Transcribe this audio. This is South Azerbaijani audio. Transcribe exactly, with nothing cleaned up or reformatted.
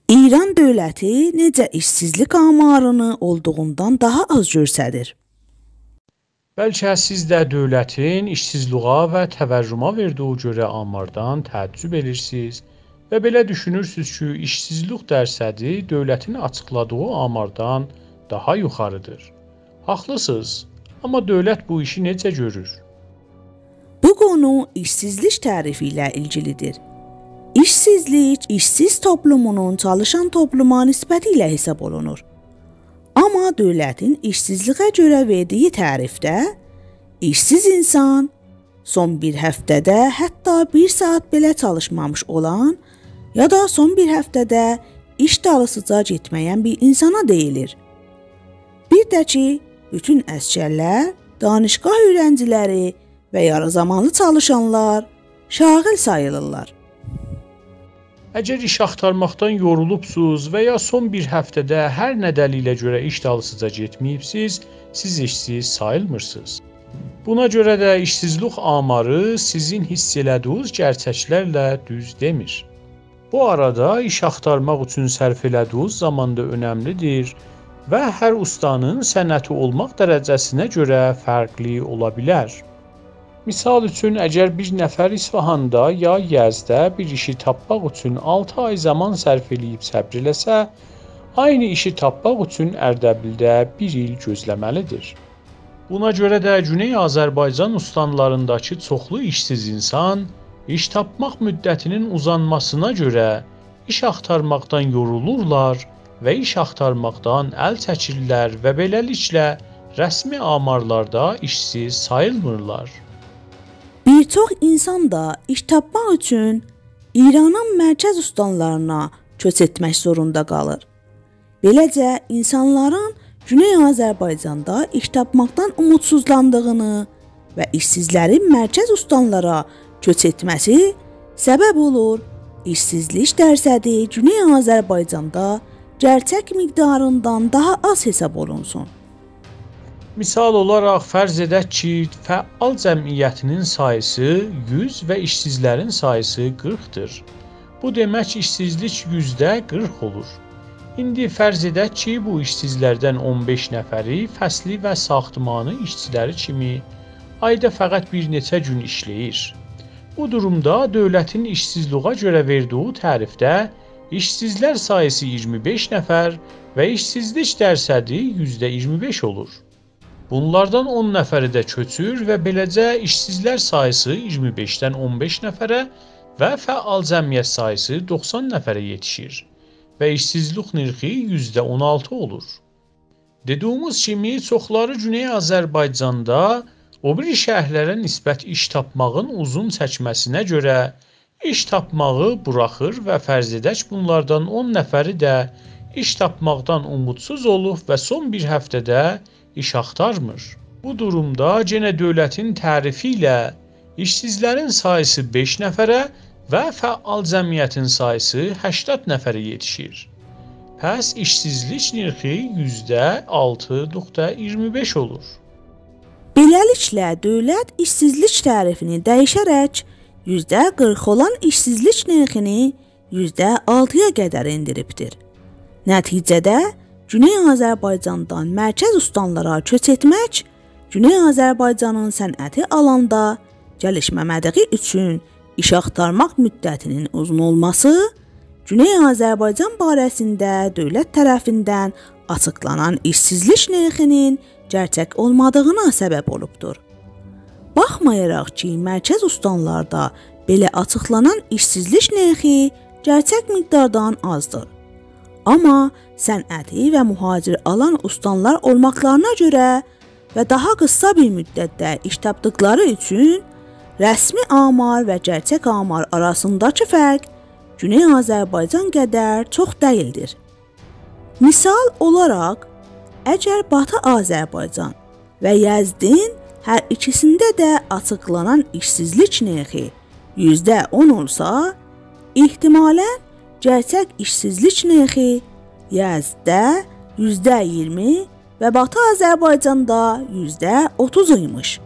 ایران دؤولتی نئجه ایشسیزلیک آمارینی اولدوغوندان داها آز گؤرسدیر؟ بلکه سیز ده دؤولتین ایشسیزلیغا و تورمه وئردیگی گؤره آماردان تعجب ائدیرسینیز و بئله دوشونورسونوز کی، ایشسیزلیک درصدی دؤولتین آچیقلادیغی آماردان داها یوخاریدیر. حاقلیسینیز، آمما دؤولت بو ایشی نئجه گؤرور؟ بو قونو ایشسیزلیک تعریفی ایله ایلگیلیدیر. ایشسیزلیک، ایشسیز توپلومونون چالیشان توپلوما نسبتی ایله حساب اولونور. آمما دؤولتین ایشسیزلیگه گؤره وئردیگی تعریفده ایشسیز اینسان سون بیر هفته‌ده حتی بیر ساعات بئله چالیشمامیش اولان، یا دا سون بیر هفته‌ده ایش دالیسیجا گئتمه‌ین بیر اینسانا دئییلیر. بیر ده کی، بوتون عسکرلر، دانشگاه اؤیرنجیلری و یاری زامانلی چالیشانلار شاغل ساییلیرلار. اگر ایش آختارماقدان یورولوبسوز و یا سون بیر هفته‌ده هر نه دلیله گؤره ایش دالیسیجا گئتمه‌ییبسیز، سیز ایشسیز ساییلمیرسینیز. بونا گؤره ده ایشسیزلیک آماری سیزین حیس ائله‌دیگینیز گئرچکلرله دوز دئمیر. بو آرادا ایش آختارماق اوچون صرف ائله‌دیگینیز زامان دا اؤنملیدیر و هر اوستانین صنعتی اولماق درجه‌سینه گؤره فرقلی اولا بیلر. مثال اوچون، اگر بیر نفر اصفهاندا یا یزدده بیر ایشی تاپماق اوچون آلتی آی زامان صرف ائله‌ییب صبر ائله‌سه، عینی ایشی تاپماق اوچون اردبیلده بیر ایل گؤزله‌مه‌لیدیر. بونا گؤره ده گونئی آذربایجان اوستانلارینداکی چوخلو ایشسیز اینسان ایش تاپماق مدتینین اوزانماسینا گؤره ایش آختارماقدان یورولورلار و ایش آختارماقدان ال چکیرلر و بئله‌لیکله رسمی آمارلاردا ایشسیز ساییلمیرلار. بیر چوخ اینسان دا ایش تاپماق اوچون ایرانین مرکز اوستانلارینا کؤچ ائتمک زوروندا قالیر. بئله‌جه، اینسانلارین گونئی آذربایجاندا ایش تاپماقدان اومودسوزلاندیغینی و ایشسیزلرین مرکز اوستانلارا کؤچ ائتمه‌سی سبب اولور ایشسیزلیک درصدی گونئی آذربایجاندا گئرچک مقداریندان داها آز حساب اولونسون. مثال اولاراق فرض ائدک کی، فعال جمعیتینین ساییسی یوز و ایشسیزلرین ساییسی قیرخدیر. بو دئمک، ایشسیزلیک یوزده قیرخ اولور. ایندی فرض ائدک کی، بو ایشسیزلردن اون بئش نفری فصلی و ساختمانی ایشچیلری کیمی آیدا فقط بیر نئچه گون ایشله‌ییر. بو دورومدا دؤولتین ایشسیزلیگه گؤره وئردیگی تعریفده ایشسیزلر ساییسی اییرمی بئش نفر و ایشسیزلیک درصدی یوزده اییرمی بئش اولور. بونلاردان اون نفری ده کؤچور و بئله‌جه ایشسیزلر ساییسی اییرمی بئشدن اون بئش نفره و فعال جمعیت ساییسی دوخسان نفره یئتیشیر و ایشسیزلیک نرخی یوزده اون آلتی اولور. دئدیگیمیز کیمی، چوخلاری گونئی آذربایجاندا او بیری شهرلره نسبت ایش تاپماغین اوزون چکمه‌سینه گؤره ایش تاپماغی بوراخیر و فرض ائدک، بونلاردان اون نفری ده ایش تاپماقدان اومودسوز اولوب و سون بیر هفته‌ده ایش آختارمیر. بو دورومدا یئنه دؤولتین تعریفی ایله ایشسیزلرین ساییسی بئش نفره و فعال جمعیتین ساییسی هشتاد نفره یئتیشیر. پس ایشسیزلیک نرخی یوزده آلتی نقطه اییرمی بئش اولور. بئله‌لیکله، دؤولت ایشسیزلیک تعریفینی دییشه‌رک یوزده قیرخ اولان ایشسیزلیک نرخینی یوزده آلتی‌یا قدر ائندیریبدیر. نتیجه‌ده، گونئی آذربایجاندان مرکز اوستانلارا کؤچ ائتمک، گونئی آذربایجانین صنعتی آلاندا گلیشمه‌مه‌دیگی اوچون ایش آختارماق مدتینین اوزون اولماسی، گونئی آذربایجان باره‌سینده دؤولت طرفیندن آچیقلانان ایشسیزلیک نرخینین گئرچک اولمادیغینا سبب اولوبدور. باخمایاراق کی، مرکز اوستانلاردا بئله آچیقلانان ایشسیزلیک نرخی گئرچک مقداردان آزدیر. آمما صنعتی و مهاجر آلان اوستانلار اولماقلارینا گؤره و داها قیسا بیر مدتده ایش تاپدیقلاری اوچون رسمی آمار و گئرچک آمار آراسینداکی فرق گونئی آذربایجان قدر چوخ دئییلدیر. مثال اولاراق، اگر باتی آذربایجان و یزدین هر ایکیسینده ده آچیقلانان ایشسیزلیک نرخی یوزده اون اولسا، احتمالاً گئرچک ایشسیزلیک نرخی یزدده یوزده اییرمی و باتی آذربایجاندا یوزده اوتوز ایمیش.